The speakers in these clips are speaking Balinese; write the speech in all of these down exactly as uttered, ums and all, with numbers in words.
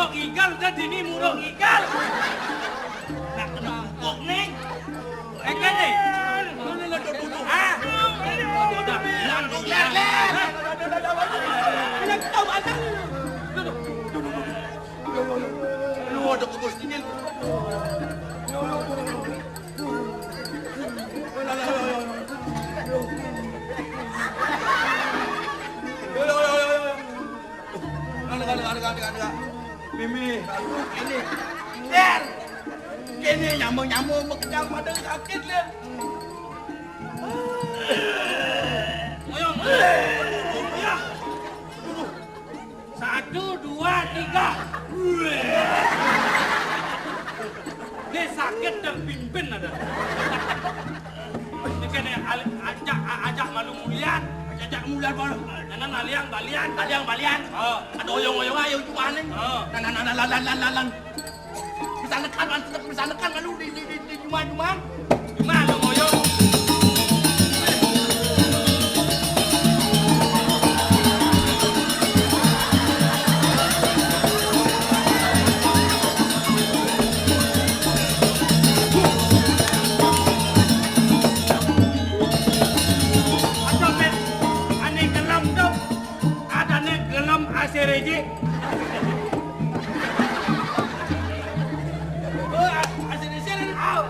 Muruk igal, udah dini muruk igal. Nak kena empuk nih. Eh, kan nih? Mana lah duduk-duduk? Ah. Udah, duduk, ler, ler. Duduk, duduk, duduk. Lu ada kubus dingin. Aduh, aduh, aduh, aduh, aduh. Mimi, aduh, ini. Der. Ini nyamuk-nyamuk makejang pada sakit, Ler. Ngoyong, ngoyong. Satu, dua, tiga. Ini sakit terpimpin ada. Ini kan yang al-, ajak, a-, ajak malu mulian. Ajak mulian, Bang. Nanan aliang balian. Aliang balian. Oh. Ada oyong-oyong ayo cuma nih. Oh. Nanan, nanan, lalan, lalan, lalan. Bisa nekan, Bang. Tetap bisa nekan malu di, di, di, di cuma, cuma. Cuma lo oyong. Aduh, men. Ane gelem tuh. Adane gelem A C R J. Oh, A-, A C R J nih. Au.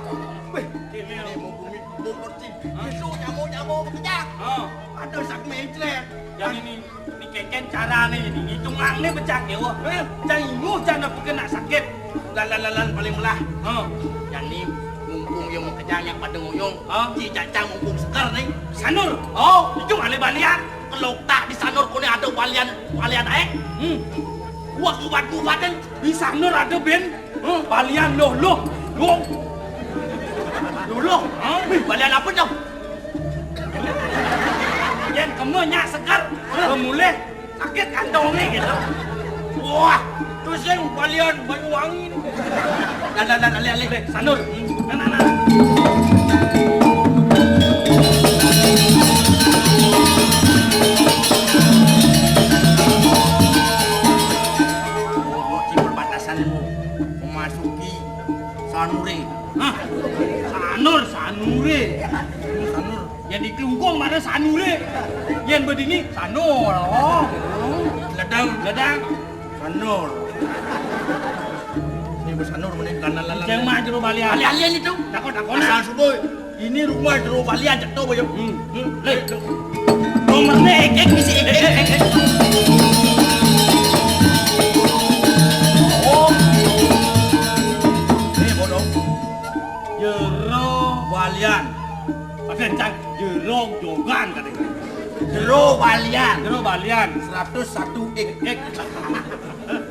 Weh, ini mau bumi, mau perti. Hah? Besok nyamuk-nyamuk makejang. Oh. Ada sak mencret. Jadi ini, ini keken carane ini. Ngitungan nih pecah ya, wah. Eh? Jangan inguh, jangan bukan nak sakit. Lalan-lalan paling melah. Oh. Jadi mumpung yang makejang yang pada ngoyong. Oh. Ci Cacang mumpung seger nih. Sanur. Oh. Itu mana balian? Kalau tak di Sanur kone ada balian, balian aek. Hmm. Gua kubat-kubatin. Di Sanur ada ben. Hah? Balian loh, loh, loh. Loh, loh. Hah? Wih, balian apa dong? Yen keme nyak seger, hah? Kemulih sakit kantongnya gitu. Wah, terus yang balian Banyuwangi nih. Dan, dan, dan, alih, alih. Sanur. Nah, nah, nah. Di perbatasan mau memasuki Sanure. Hah? Sanur, Sanure. Sanur. Yang di Klungkung mana Sanure? Yang berdini Sanur. Oh. Ledang. Ledang. Sanur. Ini Sanur mending kanan lalang. Jangan maju balian. Alih-alih itu. Takut, takut. Asal subuh. Ini rumah jero balian cek to, Boyo. Hmm. Hmm. Leh. Nomornya ek ek bisi ek ek. Oh. Nih, bodoh. Jero balian. Ada cang jero jogan katanya. Jero balian. Jero balian. Seratus satu ek ek.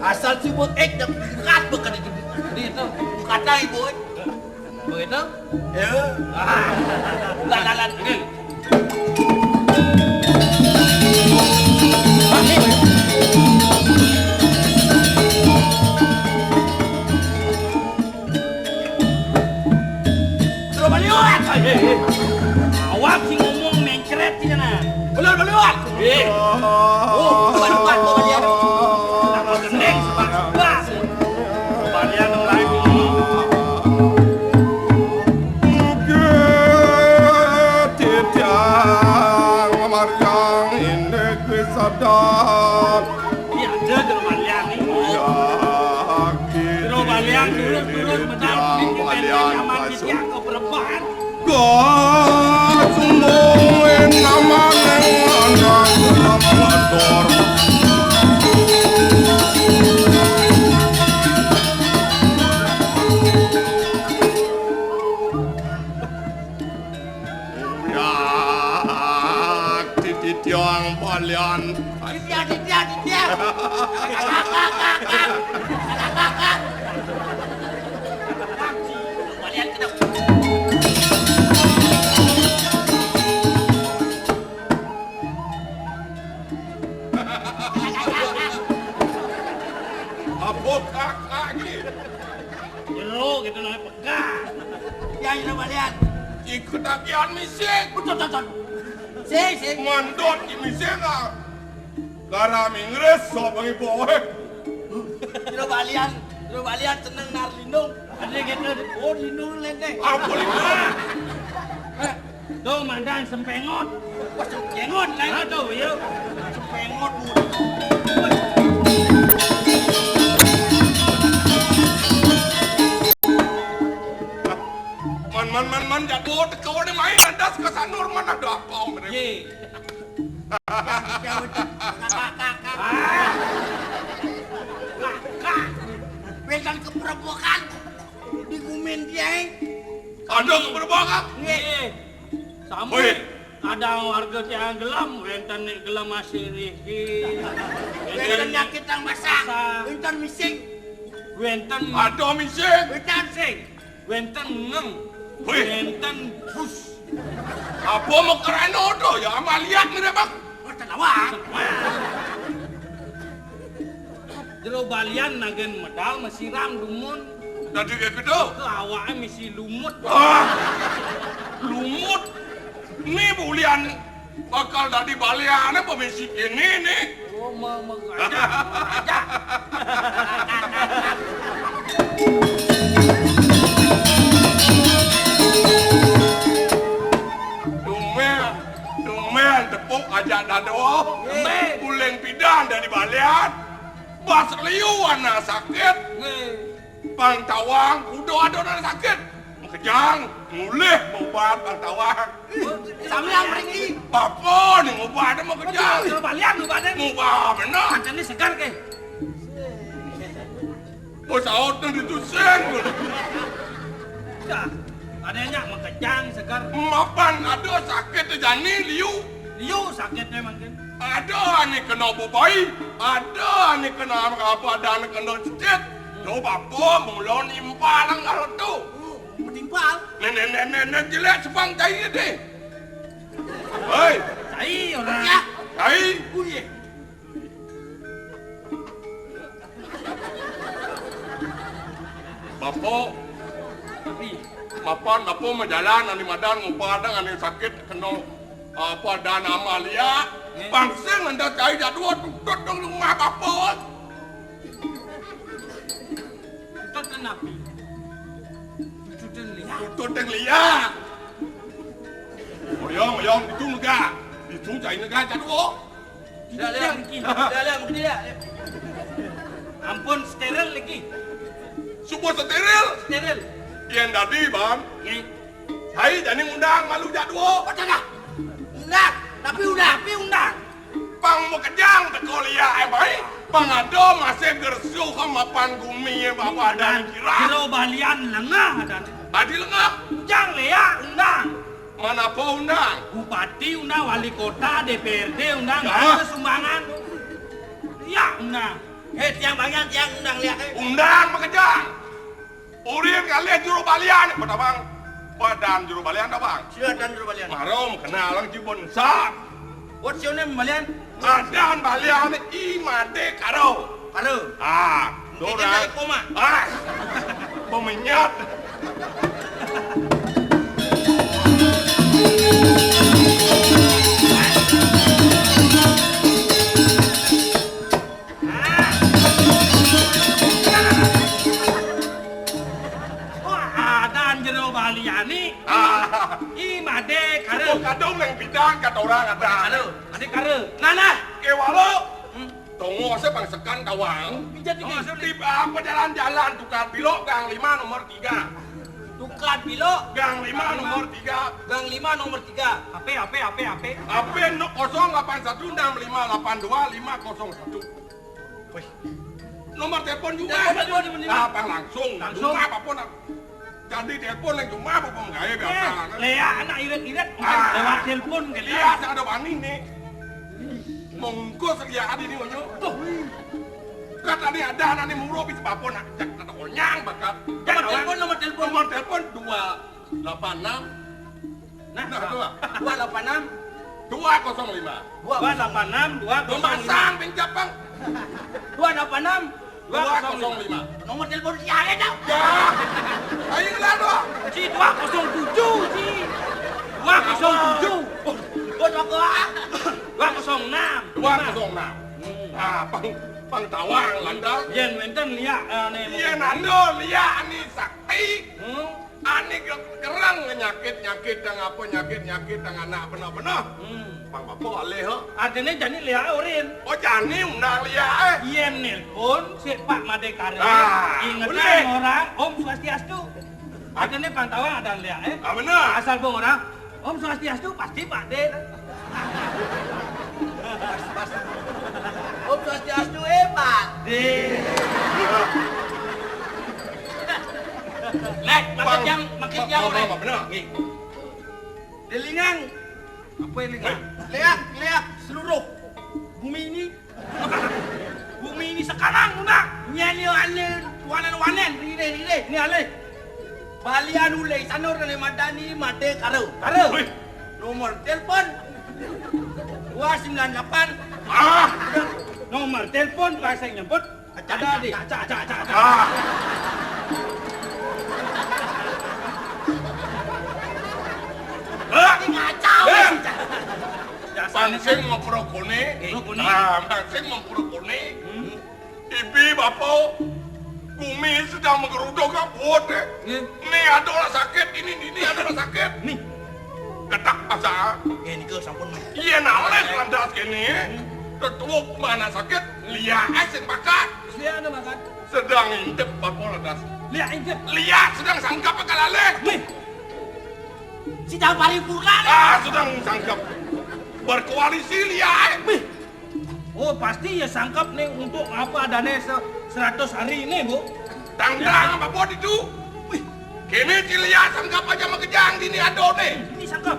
Asal sebut ek dan bukan, bukan itu. Jadi itu kata ibu. Begitu? Ya. Ah. Lah, lah, lah. Oke. Suruh baliwat. Eh, eh, eh. Awak sing ngomong mencret sih sana. Baliwat, baliwat. Eh. Oh, buat, buat, buat balian. Tambah gendeng, sebab, sebab. Balian lagi. Titiang margang indik wisadan. Iya, ada jero balian nih. Jero balian turun-turun, bentar, titiang balian nyaman, masuk. Titiang keberebahan. Kasumbung namaning anak matur. Ya, titiang balian. Titiang, titiang, titiang. Balian kedap. Apa kakak ni? Jero gitu namanya pegang. Ya, ini balian. Ikut apian misik. Betul, betul, betul. Sing, sing. Mandot di misik ah. Garam Inggris sok bagi bohek. Jero Balian, jero balian seneng naar lindung. Ada gitu, oh, lindung lenteng. Apa lindung? Eh, tuh, mandan sempengot. Wah, sempengot, lain. Aduh, iya. Sempengot, Bu. Man, man, man, man, jatuh, teko ni main landas ke sanur, man, ada apa, Om Rem? Ye. Kakak, kakak, wénten keperebekan di gumin tiang. Ada keperebekan? Nggih. Nggih. Sami. Wih. Kadang warga tiang gelem, wénten nek gelem asih riki. Wénten nyakit nang masak. Masak. Wénten mising. Wénten. Ada mising. Wénten sing. Wénten ngeng. Wih. Wénten bus. Apa mau kerana ada ya, amaliat ni, Bang? Wénten awak. Jero balian nagen medal mesiram dumun. Dadi kayak gitu? Ke awake misi lumut. Ah, lumut. Ni bulian bakal dadi balian apa misi kene ni? Oh, ma-, ma-, aja, aja. Tumel, tumel tepuk aja dado. Tumel. Uling pidan dadi balian. Bas liu ana sakit. Nggih. Pang tawang, kuda ada nang sakit. Makejang, mulih ngobat pang tawang. Sami yang mriki. Bapa ni ngobat makejang. Betul, balian ngobatnya. Ngobat benar. Macam ni segar ke? Bos saut nang ditusing. Dah, ada nyak makejang segar. Mapan ada sakit jani liu. Liu sakitnya mungkin. Ada ane kena bebai, ada ane kena apa, ada ane kena cecit. Do bapa mula nimpal nang tu. Oh, menimpal? Nenek, nenek, nenek jelek sepang cai ni. Hei. Cai orang. Ya. Cai. Oh, iya. Bapa, mapan apa majalan ane madan ngupadang ane sakit kena apa dan amalia. Nggih. Pangsing anda cai jadua tutut dong rumah bapa. Tutut napi? Tutut lia. Tutut lia. Oyong, oyong, itu mega. Itu cai mega jadua. Dah, dah. Dah, dah, mungkin dah. Ampun, steril lagi. Suba steril? Steril. Yen dadi, Bang. Nggih. Sai jani ngundang malu jadua. Oh, dah. Undang. Tapi undang. Tapi undang. Pang makejang teko lia, eh, bai. Pang ada masih gersuh mapan gumi, eh, bapa dan kira. Jero balian lengah dan. Adi lengah. Jang lia, undang. Mana apa undang? Bupati undang, wali kota, D P R D undang, ya. Ada sumbangan. Ya, undang. Eh, tiang bangian, tiang undang lihat, eh. Undang makejang. Urin ngalih juru balian, Pak Tabang. Badan juru balian, Tabang. Sia dan juru balian. Marom kenal lang jibun sa. What's your name, balian? Adan balian I Made Karo. Karo. Ah, kita dorang. Cari koma. Ah, pemenyat. Wah, adan jero balian ni. Ah. I Made Karo. Kadung nang bidang kata orang ada. Karo. Ade Karo. Nah, nah. Kewalo. Hmm. Tonggo asa pangsekan tawang. Pijat iki. Di apa jalan-jalan tukar bilok gang lima nomor tiga. Tukar bilok. Gang lima nomor tiga. Gang lima nomor tiga. Apa, apa, apa, apa? Apa no kosong lapan satu enam lima lapan dua lima kosong satu. Wih. Nomor telepon juga. Telepon juga, telepon juga. Nah, pang langsung. Langsung. Jumpa apa nak? Jadi telepon yang cuma apa pemegawai biasa. Eh, Lea anak irit-irit, ah, lewat telepon ke Lea. Lea, saya ada bani nih. Mongko sedia adi nih, Onyo. Tuh. Kata nih ada anak nih muruk bisa apa nak? Jak kata onyang bakat. Jak nomor telepon, nomor telepon. Nomor telepon dua delapan enam. Nah, nah, dua. Dua delapan enam. Dua kosong lima. Dua delapan enam, dua kosong lima. Memasang, Bang Japang. Dua delapan enam. Dua kosong lima. Nomor telepon si Arya, tau? Ya. Ayo lah, dua. Si dua kosong tujuh, si. Dua kosong tujuh. Oh, dua kosong. Dua kosong enam. Dua kosong enam. Hmm. Ah, Bang. Pang tawang lantas. Yén wénten liak ané. Yén ada liak ané sakti. Hmm. Ané ke-, kereng nyakit-nyakit dang apa nyakit-nyakit dang anak beneh-beneh. Hmm. Pang bapa alih, ha? Artiné jani liak orin. Oh, jani undang liak, eh. Yén nelpon, sik Pak Madé Kara. Ah, ingetang orang, Om Swastiastu. Artiné pang tawang ada liak, eh. Ah, bener. Asal bang orang, Om Swastiastu, pasti Pak Dé. Om Swastiastu, eh, Pak Dé. Lek, makin Bang, yang, makin Bang, yang Bang, orang. Bang, bener. Nggih. Delingang. Apa yang lingang? Lihat, lihat seluruh bumi ini. Bumi ini sekarang, Undang. Nyén yo ane, wanen-wanen, rire-rire, ini alih. Balian ulih sanur dane madani Madé Kara. Kara. Wih. Nomor telepon dua sembilan delapan. Ah. Nomor telepon pas saya nyebut ada di acak, acak, acak, acak. Ah. Ini ngacau, eh. Sih. Dasarnya kan. Mancing mau pro kone. Pro kone. Ah, mancing mau pro kone. Hmm. Ibi bapa, bumi sedang menggeruduk buat, eh. Nggih. Ini ada lah sakit, ini, ini ada lah sakit. Nih. Ketak pasar. Nggih, nika sampun, Mas. Iya, nales lantas kene. Hmm. Tetuuk mana sakit, liak sing bakat. Liak anu bakat. Sedang intip bapa lantas. Liak intip. Liak sedang sangkap kalaleh. Nih. Sedang paripurna. Ah, sedang sangkap. Berkoalisi liak. Nih. Oh, pasti ya sangkap nih untuk apa adanya se-, seratus hari ini, Bu. Tanggang apa buat itu? Wih, kene cilia sangkap aja makejang dini adone. Ini sangkap.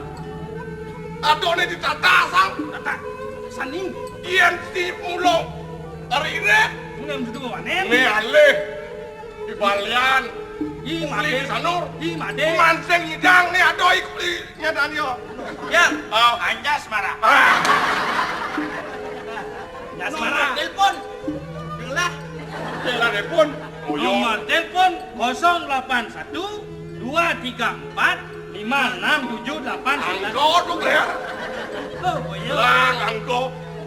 Adone ditata sang. Tata. Sani. Iyan si mulung. Hari ini. Ini yang duduk wanen. Ini alih. Di balian. Ih, Madé. Di sanur. Ih, Madé. Mancing ngidang nih adoh kuli. Nyadaan yo. Ya. Oh. Anjas marah. Ah. Anjas marah. Nomor telepon. Dengarlah. Dengarlah telepon. Oh, yo. Nomor telepon kosong delapan satu dua tiga empat lima enam tujuh delapan sembilan. Angko tuh, ya. Oh, iya. Lang, angko.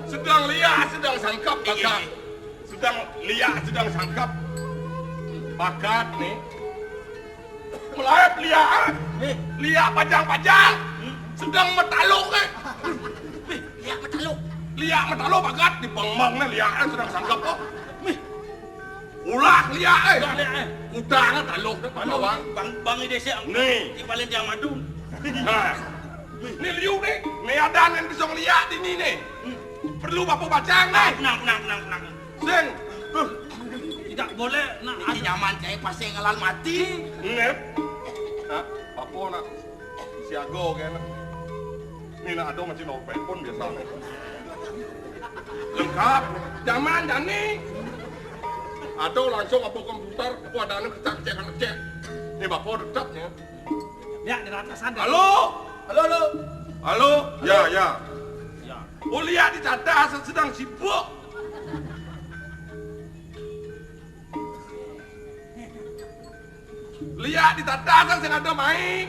Sedang liak, sedang sangkap, iya, bakat. Iya. Sedang liak, sedang sangkap. Bakat, nih. Mulai liak, eh. Eh. Liak pajang-pajang. Hmm. Sedang metaluk, eh. Eh, liak metaluk. Liak metaluk bakat di bengmeng nih liak, eh, sedang sangkap kok. Nih. Ulah liak, eh. Ulah liak, eh. Udang taluk nih, bawang. Bang, bang ide sih. Nih. Di paling dia madu. Nah. Nih liu nih. Nih ada yang bisa ngeliat ini nih. Hmm. Perlu bapak bacang nih. Tenang, tenang, tenang, tenang. Sing. Tidak boleh, nak. Niki nyaman cai pasti ngelan mati. Nggih. Nah, apa nak siaga kene? Ini nak ada masih novel pun biasa nih. Lengkap. Zaman jani. Ada langsung apa komputer, apa ada anu kecek-kecek, kecek. Ini bapak tetap ya. Ya, di atas ada. Halo? Halo, halo. Halo? Ya, ya. Ya. Oh, lihat di atas sedang sibuk. Liak di tatasan sing ada mai.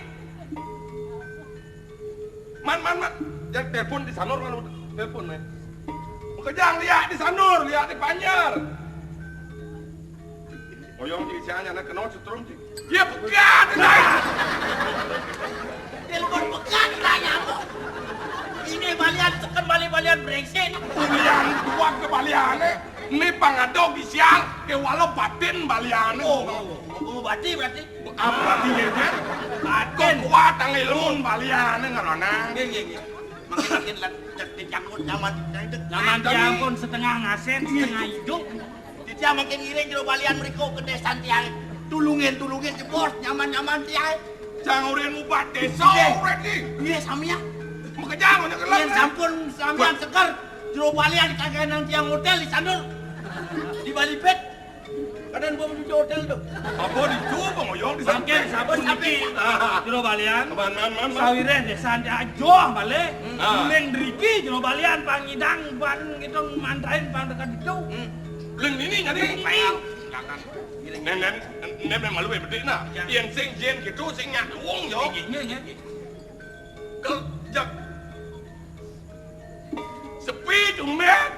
Man, man, man. Yang telepon di sanur, man, telepon, man. Makejang liak di sanur, liak di panjer. Oyong di sianya nak kenal setrum di. Iya, pegat, nah. Telepon pegat, lah, nyamuk. Ini balian, seken bali balian brengsek. Balian, dua ke balian, eh. Ini pangado gisial, ke walau batin balian. Oh, oh, oh, oh, berarti, berarti. Apa berarti, ya, kan? Batin. Kekuatan ilmu balian, ngeronang. Nggih, nggih, nggih. Makin, makin lah, cek dicangkut nyaman, nyaman. Nyaman, ya ampun, setengah ngasen, setengah hidup. Titiang makin ngiring jero balian mriko ke desan tiang. Tulungin, tulungin jebos, nyaman-nyaman tiang. Jang urin mubat desa, nggih, urin iki. Nggih, sami ya. Makejang, makejang. Yen sampun samian seger, jero balian kagak nang tiang hotel di sanur. Di Bali Bet. Kadang gua menuju hotel tuh. Apa ditu, Bang Oyong, di samping? Samping, samping niki. Ah. Jero balian. Man, man, man, man. Sawireh desan ajoh balik. Ah. Uling driki jero balian pangidang ban gitu mantrain pang dekat itu. Hmm. Uling ini jadi. Jangan. Nen, nen, nen, nen malu ya, bedik, nah. Ya. Yen sing yen gitu, sing nyak luwung, yo. Nggih, nggih, nggih. Ke, jak. Sepi, tumben.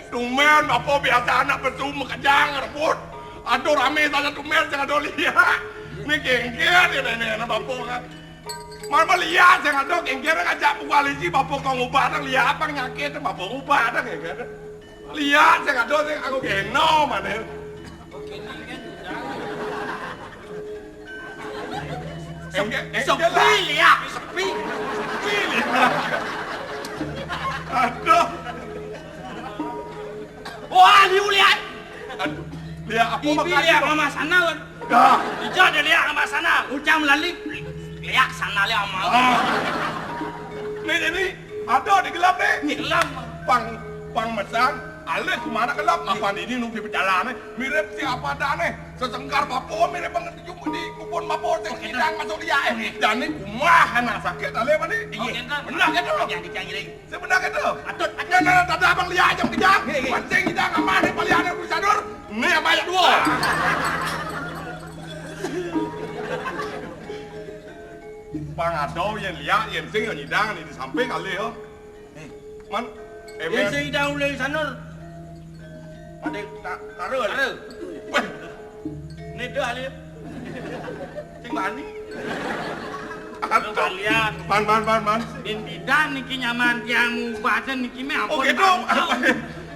Tumben bapa biasa anak pesu makejang rebut. Aduh, rame saja tumben sing ada liak. Né kéngkén ya né, né, anak bapa kan. Mana liak sing ada kéngkén ngajak koalisi bapa kok ngubah dah liak apa nyakit bapa ngubah dah kéngkén. Liak sing ada sing aku kena mana. Sepi, sepi liak, sepi. Sepi liak. Aduh. Wah, liu liak. Aduh. Liak apa? Ibi makan liak itu? Mama sana, kan? Dah. Ija ada liak mama sana. Ucang melali. Liak sana liak mama. Ah. Né, né, né. Ada di gelap né. Gelap. Pang, pang mesan. Alih kemana gelap? Apa ini nunggu berjalan né? Mirip siapa dah né? Sesengkar bapa mirip banget di kubun bapa sing kidang masuk liak, eh. Jani kumaha anak sakit alih mani. Iya. Benar gitu. Yang dicari. Sebenar gitu. Atut, atut. Nah, nah, nah, tadi abang liak aja kejang. Iya, iya. Pancing kita ngamah né palihan yang bisa dur. Né yang banyak dua. Pang ada yang liak, yang sing yang nyidang di samping alih yo. Man, émén. Sing dah ulih sanur. Ada ka-, kara. Kara. Wéh. Né dah alih. Sing bani. Aduh. Kalian. Man, man, man, man. Bin bidan niki nyaman tiang mubatan niki mé. Oh, ampun, gitu. Bang.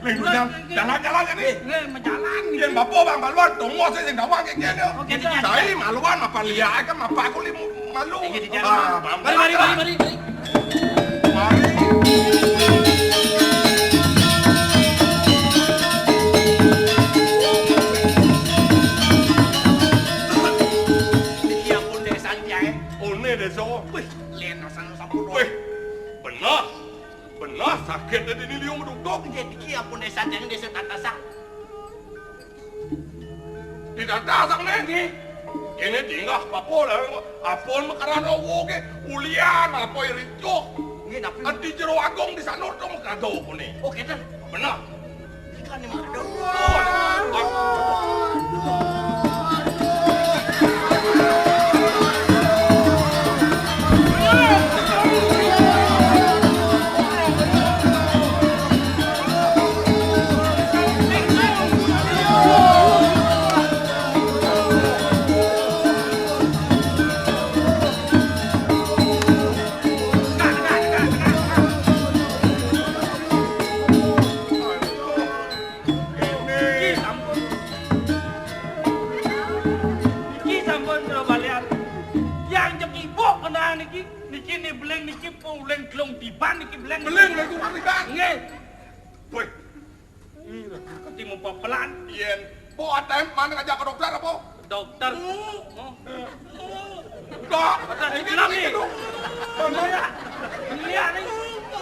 Leng jalan, jalan, jalan ini. Nggih, menjalan niki. Yén bapa bang maluan, tunggu saya sing dawang kayak gini. Oh, gitu. Saya maluan apa liak kan apa aku limu. Malu. Iya, di jalan. Ah, mari, mari, mari, mari, mari. Mari. Niki ampun désa niki, eh. Oné désa. Wih, lén asal sampun. Wih, bener. Bener sakit tadi ini liung bedugdug. Nggih, niki ampun désa, jangan désa tatasan. Di tatasan né. Nggih. Ini tinggal apa lah? Apa makanan awo ke? Ulian apa iricuh? Nggih, tapi di Jero Agung di sana tuh makado kuning. Oh, gitu. Bener. Ikan yang makado. Oh, Niki sampun kula balian. Yang jek ibu kenal niki, niki ni beling niki pun uling telung tiban niki beling. Beling lagi tiban. Nggih. Woi. Ketimu pepelan. Yén. Bu, A T M mana ngajak ke dokter apa? Dokter. Oh. Enggak. Ini lagi. Ini lihat nih.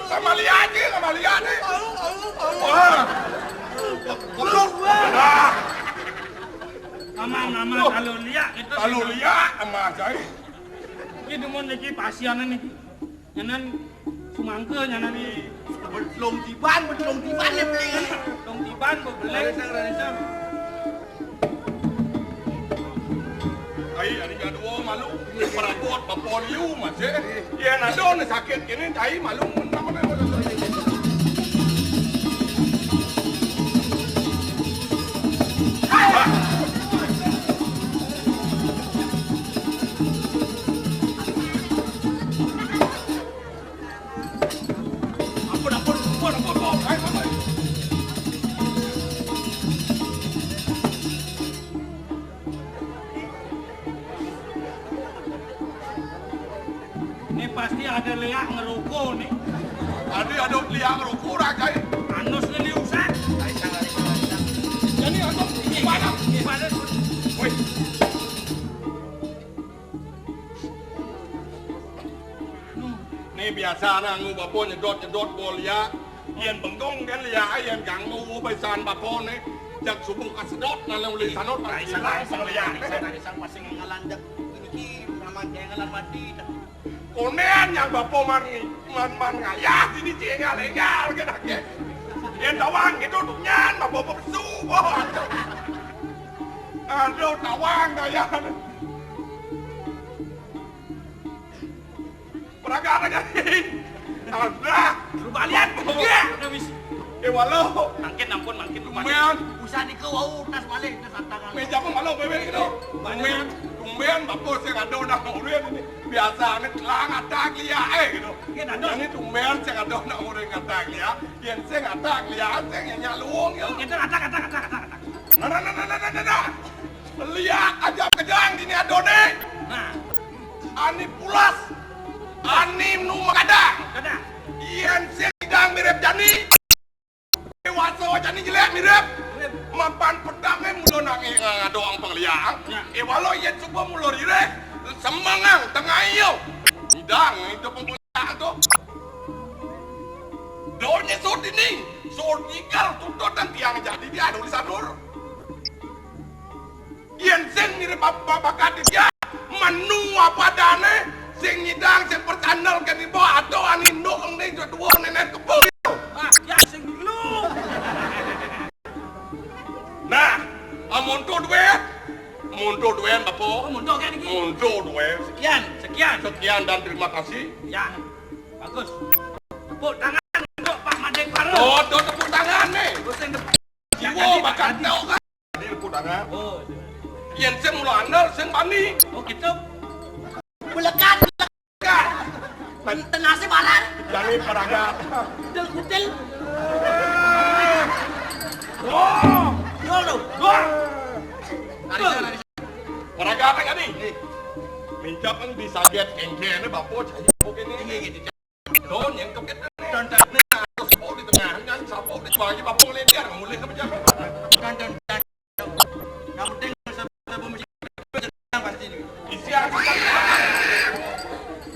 Sama lihat nih, sama lihat nih. Wah. Belum. Ah. Aman, aman, kalau lihat itu. Kalau lihat, aman, saya. Ini mun niki pasiennya niki. Nyanan sumangka nyanan. Betlong tiban, betlong tiban ya beli. Betlong tiban bebelek. Rarisang, rarisang. Ai, ari ngadua malu, perabot bapa liu masih. Yén ada né sakit kéné, ai malu. Ampun, ampun, ampun, ampun, ampun. Ayo, ampun. Ini pasti ada liak ngerokok nih. Tadi ada liak ngerokok, Rakai. Anus ini liusan. Jadi, aku gimana? Gimana? Wih. Né biasa anak nganggo bapa nyedot-nyedot bol ya. Yén bengkong kan ya, yén ganggu pisan bapa né. Jak subuh kasedot nang ulih sanot. Raisang, raisang, raisang, raisang, pasti ngalandek. Iki aman jangan mati. Konén yang bapa man, man, man ngayah sini cing énggal-énggal kéné. Yén tawang gitu tuh nyan bapa pesu. Aduh, tawang gaya. Praga, praga. Alah. Lu balian. Iya. Ada misi. Eh, walau. Mangkin ampun, mangkin. Tumben. Usah nika wau, tas malih, tas antang. Méja pun malu bébék gitu. Tumben, tumben bapa sing ada nak urip ini. Biasané telang atak liak, eh, gitu. Nggih, dados. Ini tumben sing ada nak urip atak liak. Yén sing atak liak, sing nyak luung, yo. Nggih, atak, atak, atak, atak, atak. Nah, nah, nah, nah, nah, nah, nah. Liak aja kejang dini adoné. Nah. Ani pulas. Ani nu makada. Kada. Yén sing idang mirip jani. Déwasa jani jelék mirip. Mirip. Mapan pedangé mula nanging ngadoang pangliak. Ya. Eh, walau yén suba mula ririh, semengang tengah iyo. Idang itu pangliak to. Donya sud ini, sud igal tutut dan tiang jadi dia ada tulisan nur. Yén sing mirip apa bakat dia, menu apa dane, sing nyidang, sing persandal kan ibu atau ani induk ning dua nenek kepung. Ah, ya sing dulu. Nah, amun to duit, mun to duit apa? Oh, mun to kan iki. Mun to duit. Sekian, sekian. Sekian dan terima kasih. Ya, bagus. Tepuk tangan untuk Pak Madé Para. Oh, to tepuk tangan nih. Terus yang tepuk Jiwa tangan bakat tadi. Tau kan? Ini tepuk tangan. Oh. Yén sing mula andal, sing bani. Oh, gitu. Bulekan. Kan. Tenase barang. Jani paragat. Kutil, kutil. Oh. Yo, lo. Wah. Paragat kan ni? Nggih. Mincap kan disaget kéngkéné bapa cai oké ni. Nggih, nggih. Don yang kepit ni. Don, don. Nah, terus bapa di tengah, kan sapa di bawah, bapa ngelintir, mulih ke pejam. Don, don, don. Yang penting, sebelum Yang pasti ni. Isi aku.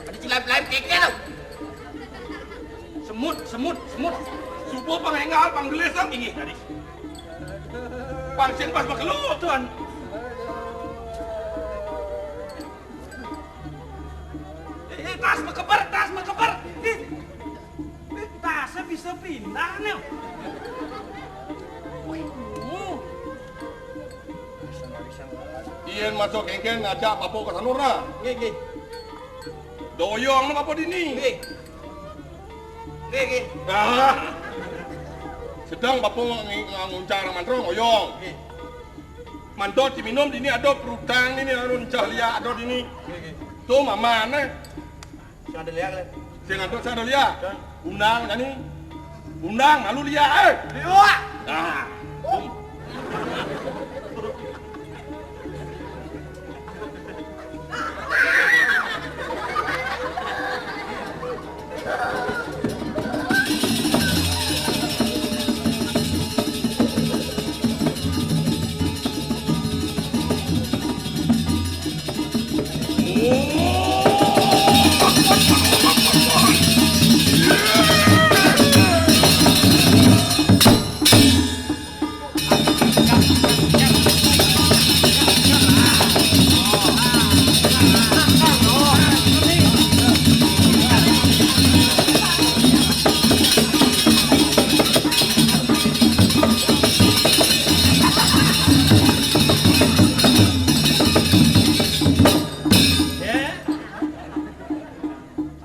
Ada cilap lain keke tau. Semut, semut, semut. Subuh pang énggal, pang gelis, tau? Inggih, tadi. Pang sing pas bakelu, tuan. Eh, eh, tas makeber, tas makeber. Eh, eh, tasnya bisa pindah, nih. Wih, uh. Yén masuk kéngkén ngajak bapa ka sanur nah. Nggih, nggih. Doyong nah bapa dini. Nggih. Nggih, nggih. Ah. Sedeng bapa ngi-, nguncar mantra ngoyong. Nggih. Mantra ciminum dini ada perutang dini anu encah liak ada dini. Nggih, nggih. To mamané. Sing ada liak, lé. Sing ada, sing ada liak. Undang, jani. Undang, lalu liak, eh. Liak. Nah.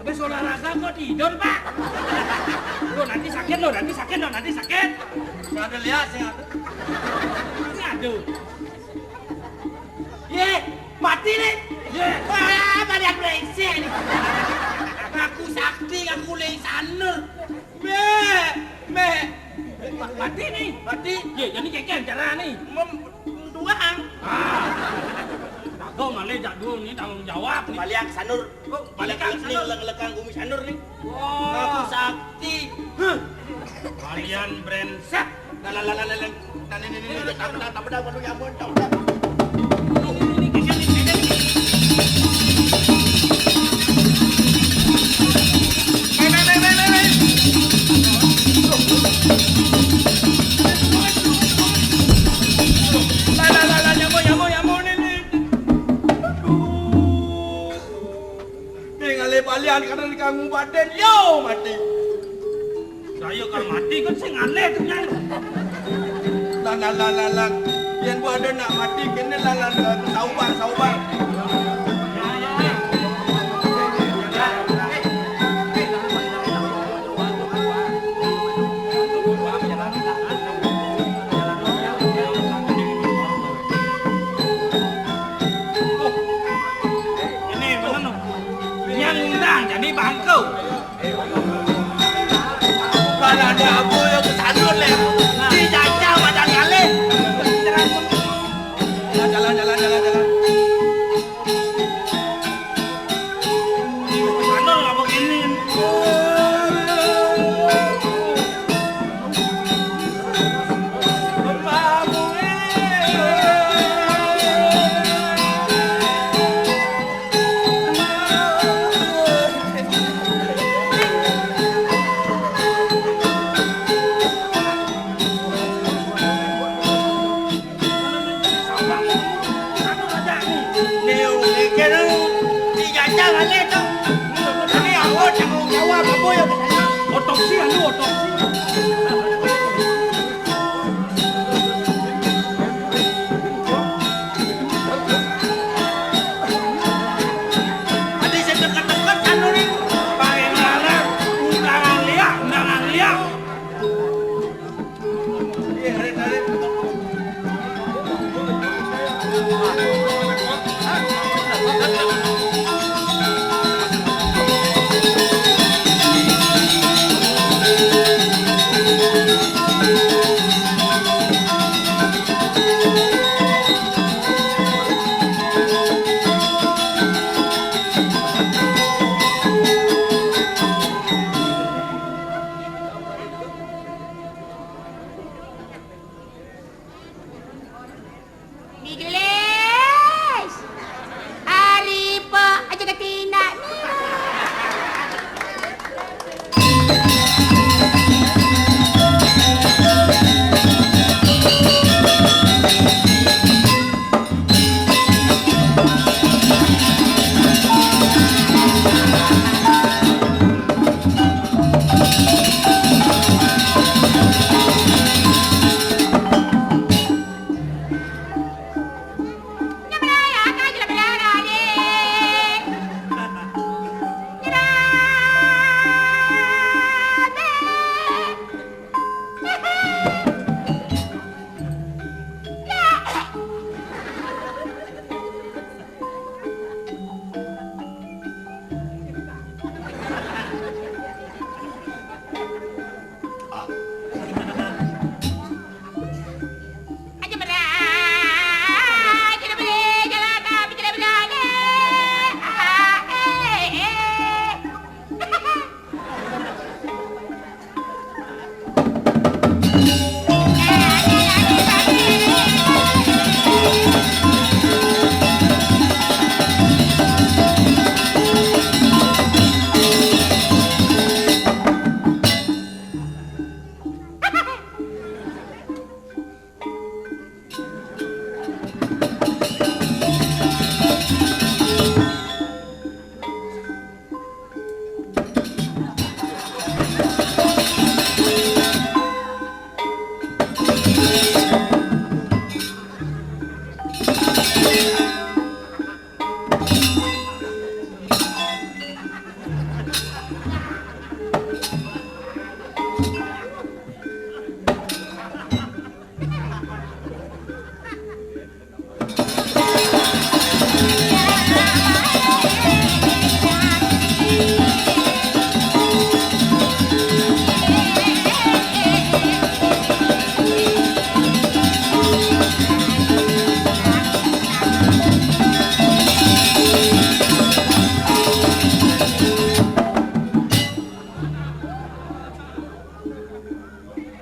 Habis olahraga kok tidur, Pak? Loh, nanti sakit, loh, nanti sakit, loh, nanti sakit. Sing ada liak, sing ada. Ini aduh. Yé, mati nih. Yé. Wah, pada brengsek nih. Ngaku sakti, ngaku lisanur. Méh, méh. Ma-, mati nih. Mati. Yé, jadi kéngkén cara nih. Mem-, tuang. Ah. Jago malih jadul nih tanggung jawab nih. Balian sanur. Oh, balian sanur. Leng-lekang gumi sanur nih. Wah. Aku sakti. Huh. Balian brengsek. Lah, lah, lah, lah, lah, lah. Nah, ini, ini, ini, tak pedang, tak pedang, waduh, ya ampun, tak pedang. Aduh, ini, ini, ini, ini, ini. Meh, meh, meh, meh, meh, meh. Lah, lah, lah, lah, nyamuk, nyamuk, nyamuk, ini, ini. Aduh. Ning alih balian kadang dikanggo badan, yo mati. Saya kan mati kan sing aneh tuh, Nyai. Lan, lan, lan, lan, lan. Yén ku ada nak mati, kéné lan, lan, lan, saubar, saubar. Ini awak tanggung jawab apa yang kesana? Otopsi, anu, otopsi. Ada saya dekat-dekat, anu, nih. Paling larang, undangan liak, undangan liak. Dijulis. Ari pe aja ketindak ni.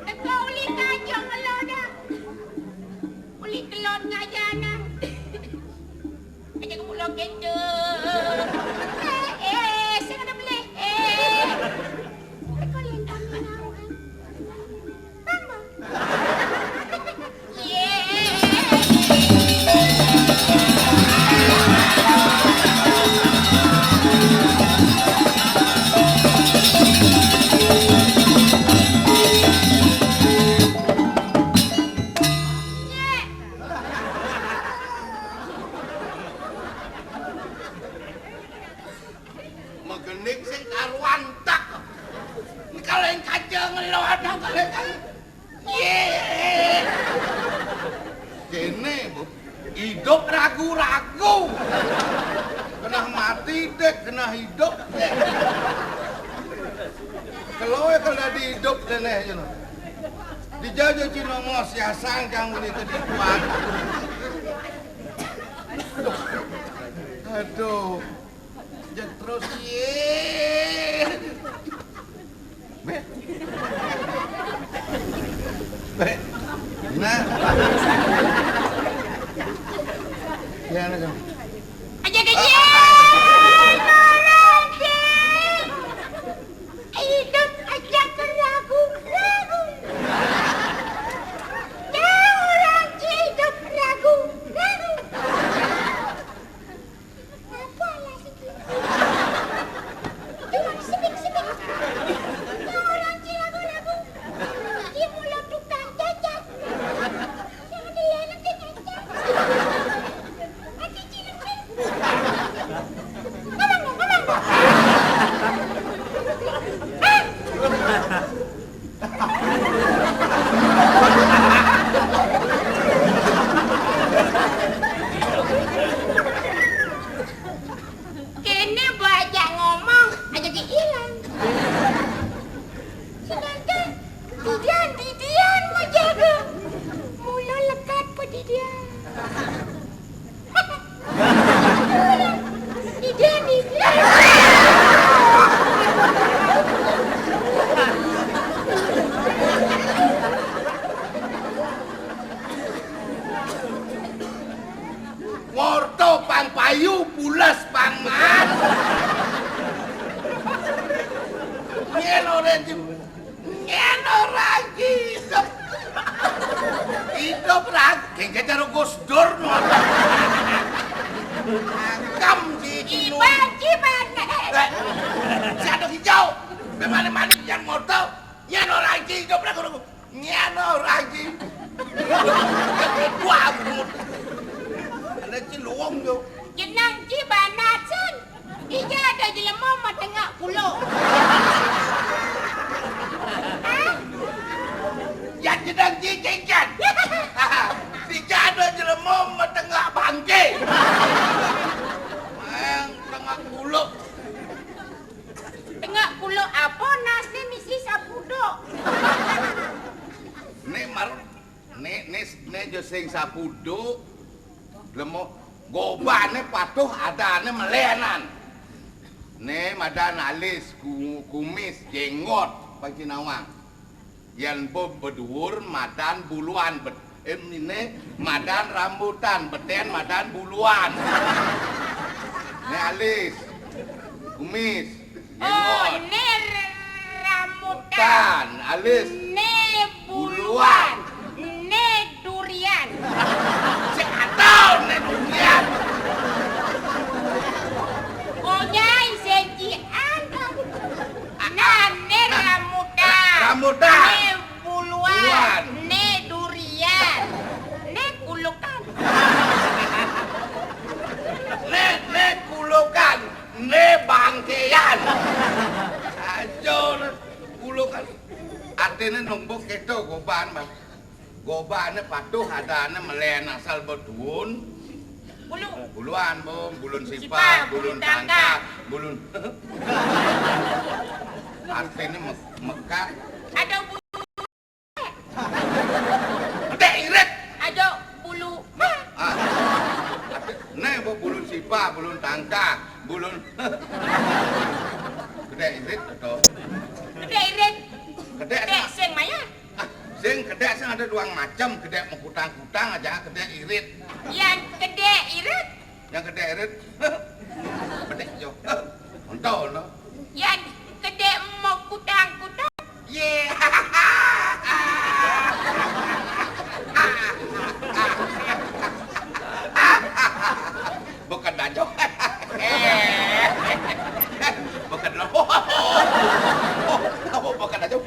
Engkau uli kacang ngelau dah. Uli kelon ngajana. Aja ke pulau kecil. Eh, eh, sing ada beli. Eh. Engkau lintang menawar. Bang, bang. Megenik sing karuan tak. Kaleng kaca ngelon, kaleng kaca. Ye. Kene, Bu. Hidup ragu-ragu. Kena mati dek, kena hidup dek. Kalau ya kalau dihidup dene, you know. Dijajah Cina ngos ya sang kang uli tadi kuat. Aduh. Jek terus, ye. Be. Be. Nah. Ya, nah, jom. Aja kecil, orang kecil. Hidup aja keragu-ragu. Ya, orang hidup ragu-ragu. Apa lah sikit? Ayu pules banget. Nyén ora jim-, nyén ora idup. Idup ra, gengge karo Gus Dur no. Akam di Iban, Iban. Eh, si Aduk Hijau. Bemane-mane yang moto. Nyén ora idup ra, guru. Nyén ora iki. Wah, ada ciluwung yo. Jeneng ci banasen. Iki ada jelema matengak kulo. Hah? Ya jeneng ci cincin. Iki ada jelema matengak bangke. Yang tengah kulo. Tengah kulo apa nasne misi sapuduk? Né mar-, né, né, né jo sing sapuduk, lemo gobane patuh adané melénan. Né madan alis, ku-, kumis, jenggot, pang sinawang. Yén be-, beduwur madan buluan, bet-, em, né madan rambutan, betén madan buluan. Né alis, kumis, Oh, jenggot. Né rambutan. Tan, alis. Né buluan. Buluan. Né durian. Sing atau né durian. Onyai sejian. Nah, né rambutan. Rambutan. Né buluan. Buluan. Né durian. Né kulukan. Né, né kulukan. Né bangkéan. Aja kulukan. Artiné nombok kéto goban, Bang. Gobané patuh adané melén asal beduun. Bulu. Buluan, Bung. Bulun sipah, Sipah, bulun bulun tangkah, tangkah. Bulun. Artiné me-, mekat. Ada bulu. Gedé irit. Ada bulu. Ah. Arti-, né, bu-, bulun sipah, bulun tangkah, bulun. Gedé irit atau? Gedé irit. Gedé Gedé sa- sing maya. Ah, sing gedé sing ada duang macem, gedé mekutang-kutang aja, gedé irit. Yang gedé irit. Yang gedé irit. Gedé jo. Ontol no. Yang gedé mekutang-kutang. Yé. Bukan dajo. Bukan lo. Apa bukan dajo?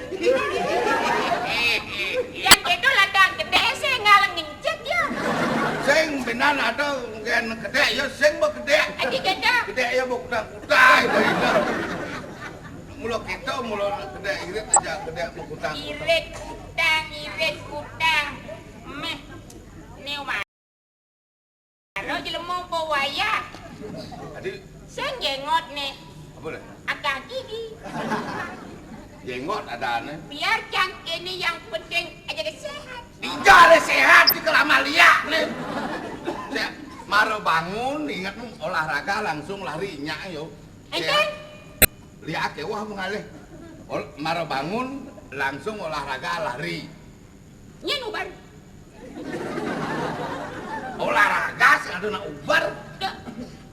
Yang itu ladang gedé sing ngaleng ngencet ya. Sing benan ada gen gedé ya sing begedé. Aji gedé. Gedé ya bu kutang-kutang itu. Mula kita mula gedé irit aja gedé bu kutang-kutang. Irit kutang, irit kutang. Meh. Né Aro jelema apa wayah. Adi. Sing jenggot né. Apa lé? Akah gigi. Jenggot adané. Biar cang kéné yang penting aja deh sehat. Tinggal deh sehat di kelama liak né. Saya mara bangun ingat olahraga langsung lari nyak yo. Enten? Sehat. Liak ké wah mengalih. Ol-, mara bangun langsung olahraga lari. Nyén ubar. Olahraga sing ada nak ubar. Dah,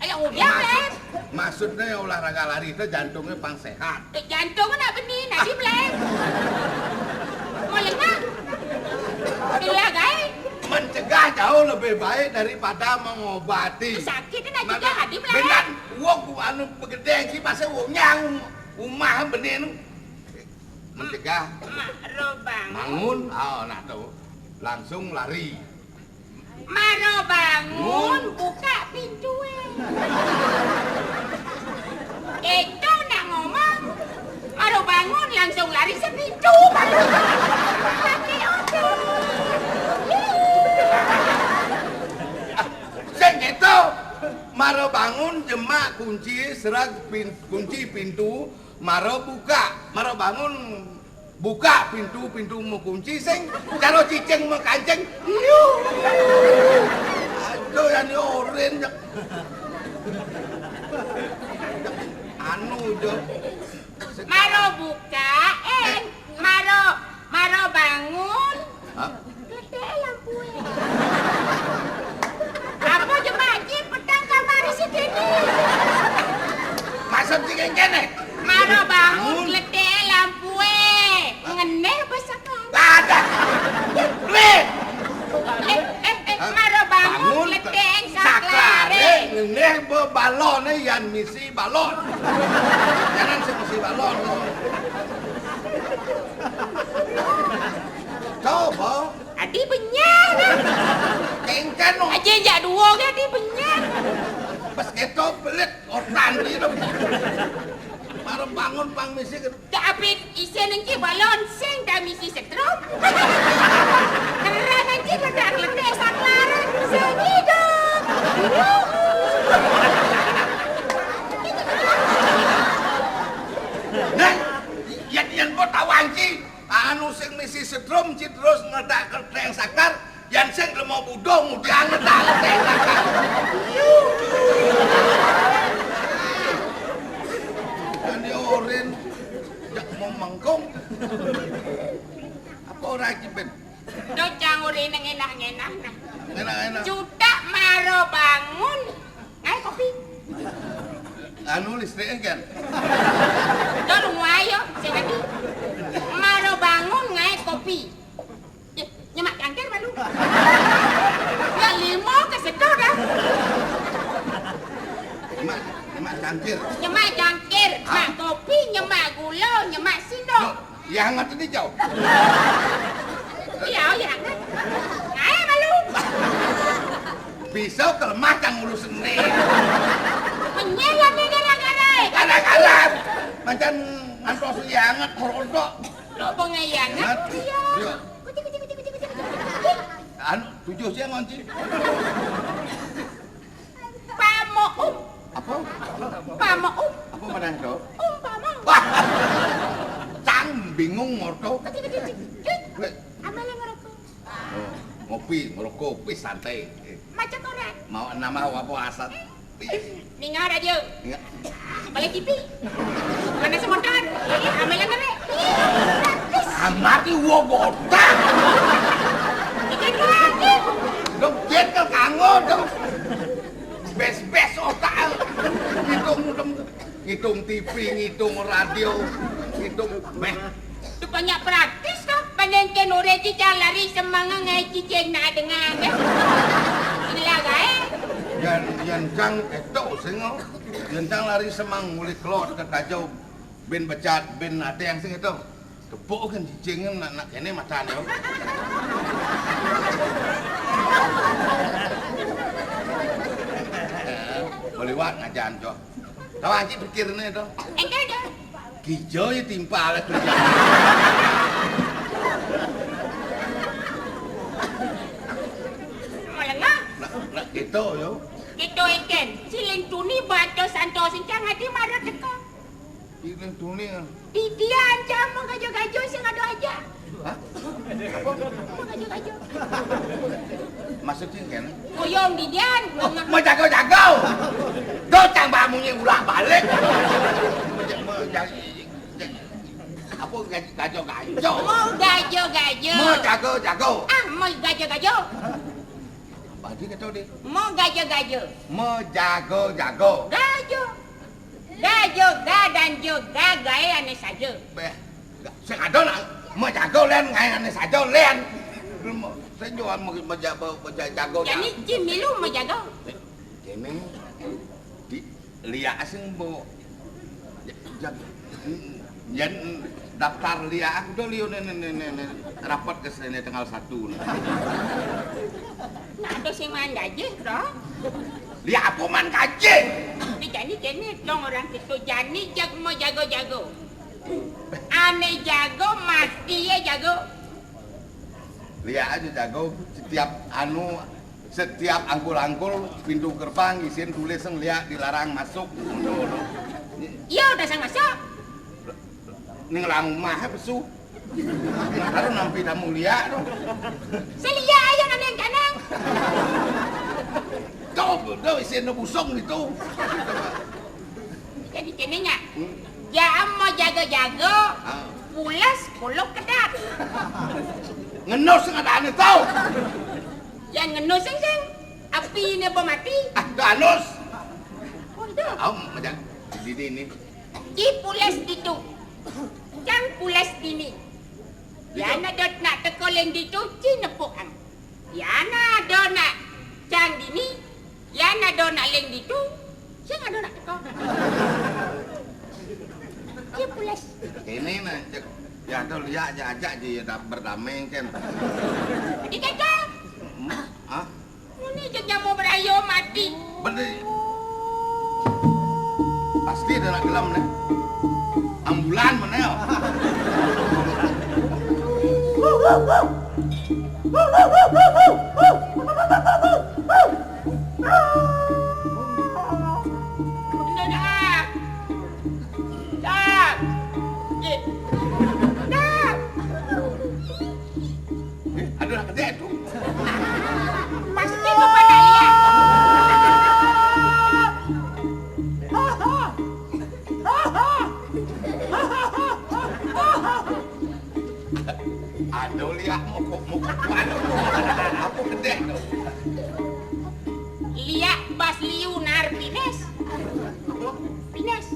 aya ubar, Lén. Maksudnya olahraga lari itu jantungnya pang sehat. Eh, jantung nak benih, nak di Lén. Mau lengah. Dua gaé. Mencegah jauh lebih baik daripada mengobati. Sakit nak Ma-, cegah, Adi, Lén. Benar, wong ku anu begedé sih, masa wong nyang umah benih nu. Mencegah. Mara bangun. Bangun, oh, nah tuh. Langsung lari. Mara bangun, Bangun. Buka pintué. Itu nak ngomong. Mara bangun, langsung lari sepintu. Mati oke. Sing gitu. Mara bangun, jemak kunci, serag pin-, kunci pintu, Mara buka, mara bangun, buka pintu, pintu makunci, sing cara cicing makancing. Liu. Aduh, yang diorin. Anu, jo. Mara buka, eh, mara, mara bangun. Hah? Gedé lampué. Apa jemaah petang kamar isi Kéné. Mara bangun, bangun. Gletéké lampué. Ngeneh apa saklaré? Ada. Lé. Eh, eh, eh, mara bangun, bangun, gletéké saklaré. Saklaré, ngeneh ba baloné yan misi balon. Yan sing misi balon. Coba. Adi benyén. Kéngkén, no. Aja jak dua ke adi benyén. Pas kéto pelit otan gitu. Mara bangun pang misi ke. Dak apit isin enci balon sing dak misi setrum. Terang enci ledak-ledak saklaré sing hidup. Nah, yan, yan po tawang ci. Anu sing misi setrum ci terus ngledak gletéké saklar, yan sing lemo budo mudian ngledak gletéké saklar. Yan ya orin, jak mau mengkung. Apa ora iki, Ben? Duh, cang urine ngenah-ngenah, nah. Enak-enak. Cutak mara bangun. Ngaé kopi. Anu listriknya kan? Durung wayo, sing adi. Mara bangun ngaé kopi. Eh, nyemak cangkir malu. Ya lima ke sedo dah. Nyemak, nyemak cangkir. Nyemak cangkir, mak kopi, nyemak gula, nyemak sendok. Loh, ya hangat ini jauh. Iya, ya hangat. Ngaé malu. Bisa kelemah cang ngurus seni. Menyel lagi gara-gara. Gara-gara. Mancan ngantos ya hangat, merontok. Lo pengayangan? Hangat. Iya. Iya. Kucing, kucing, kucing, kucing, kucing, kucing. Anu, tujuh siang ngonci. Pamoum. Apa? Pamoum. Apa maneh to? Umpama. Wah. Cang bingung ngoto. Kucing, kucing, kucing. Wé. Amele ngerokok. Oh, ngopi, ngerokok, wis santai. Eh. Maca koran. Mau nama apa asal? Ningal radio. Ningal. Beli T V. Mana semontan? Ambil yang kene. Amat iwo botak. Ikan lagi. Dong, jekel kanggo, dong. Bes-bes otak. Ngitung, dong. Ngitung T V, ngitung radio, ngitung meh. Tuh banyak praktis toh, panengken uré cicang lari semanga ngaé cicing nak dengar, ya. Inilah gaé. Yan, yan cang éto sing, oh. Yan cang lari semang mulih kelot ke kajau, bin becat, bin ada yang sing éto. Tepuk kan cicing nak, nak kéné matan, yo. Beliwat ngajan, Cok. Tahu anci pikirné to. Engké ada. Kijo ya timpal itu. Melengah. Nak, nak gitu yo. Gitu engkén. Silén tuni bantos santos encang adi mara teka. Silén tuni. Didian cang mau gajo-gajo sing ada aja. Hah? Apa? Mau gajo-gajo. Maksudnya kan? Kuyung didian. Oh, mau jago-jago. Tuh cang bamunya ulah balik. Mau ja-, mau ja-, ja-, apa gajo-gajo? Mau gajo-gajo. Mau jago-jago. Ah, mau gajo-gajo. Apa dia kata dia? Mau gajo-gajo. Mau jago-jago. Gajo. Ga, jo, ga, dan jo, ga, gaé ané saja. Béh, ga, sing ada nak, mau jago lén, gaé ané saja lén. Sing jual mau, mau ja-, mau, mau ja-, jago. Jani, cing milu mau jago. Kéné, di, liak sing mau, ja-, ja-, yan daftar liak aku dah liu né, né, né, né, né, rapat ke sini tanggal satu né. Nah, ada sing main gaji, bro. Liak apa man gaji? Ini jani kéné dong orang kita jani jag mau jago-jago. Ané jago, mati ya jago. Liak aja jago, setiap anu, setiap angkul-angkul pintu gerbang isin tulis sing liak dilarang masuk. Iya, udah sang masuk. Ning lang umah pesu. Karo nampi tamu liak to. Sing liak ayo nang kanang. Tuh, tuh isin busung gitu. Jadi kéné nya. Hmm. Jam mau jago-jago. Ah. Pulas kuluk kedat. Ngenus ngadane tau. Yang ngenus sing sing. Api ini apa mati? Ah, danus. Oh, itu. Om, macam di ini. Ci Pules ditu. Cang Pules dini. Yan ado nak teka leng ditu, ci nepuang. Yan ado nak cang dini, yan ado nak leng ditu, sing ado nak teka. Ci Pules. Ini nah, cek. Ya, tuh, liak aja, ajak aja ya, dam-, berdamai, kan. Di kecil. Hmm? Hah? Ini cek nyamuk berayo mati. Bener. Pasti ada nak gelem nih. Ambulan mana ya? Bener dah. Dah. Ye. Dah. Eh, ada nak kedek tu. Pasti tu pada lihat. Ada lihat mokok-mokok mana tu. Apa kedek tu? Liak bas liu nar pines. Pines.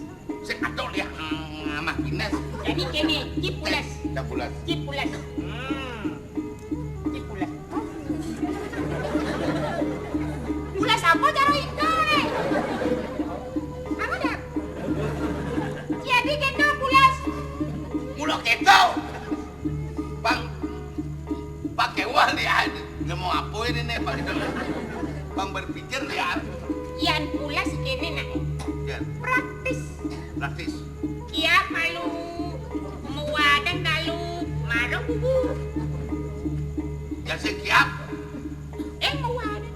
Sing ado liak, mm, amah pines. Jadi kene, Ci Pules. Cang Pules. Ci Pules. Hmm. Ci Pules. Pules apa cara ingkar, eh? Apa dah? Jadi kita Pules. Mula kita. Bang, pakai wah lihat. Nemu apa ini nih, Bang? Bang berpikir lihat. Yan Pules kene nak. Ya. Praktis. Praktis. Kiap malu, mewadeng malu, marok kubu. Ya sing kiap. Eh, mewadeng.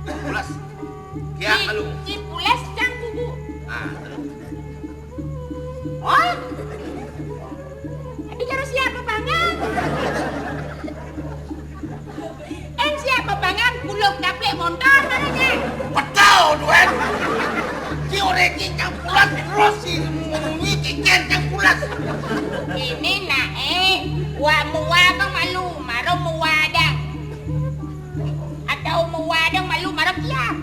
Pules. Kiap malu. Ci Pules cang kubu. Ah. Oh. Ini cara siapa banget? Eng siapa banget? Buluk daplik montor mana nya? Betul, Duen. Si Oreki cang Pules terus si Mumi Cincin cang Pules. Ini nak, eh, wa mua bang malu, maro mua dang. Atau mua dang malu, maro kiap.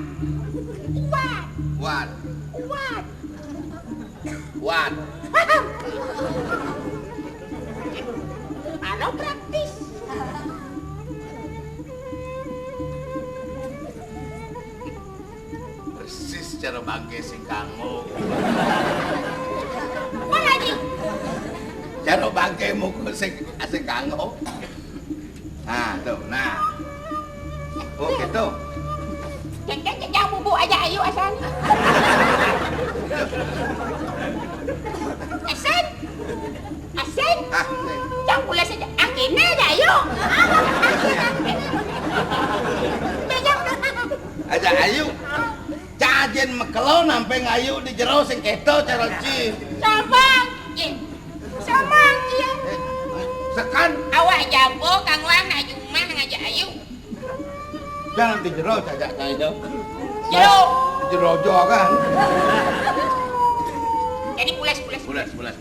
Kuat. Kuat. Kuat. Kuat. Anu praktis. Persis cara bangke sing kanggo. Apa lagi? Cara bangke mukul sing, sing kanggo. Nah, tuh, nah. Oh, gitu. Cek, cek, cek, jangan bubuk aja, ayo, asal. Asin. Asin. Ah, nih. Jangan pula saja. Akhirnya aja, ayo. Aja, ayo. Cajin mekelo nampe ngayu di jero sing keto cara ci. Sabar, Ci. Sabar, Ci. Sekan. Awak jago kang wang nak jumah ngajak ayu. Jangan di jero cajak kae do. Jero. Jero jo kan. Jadi pulas, pulas. Pulas, pulas.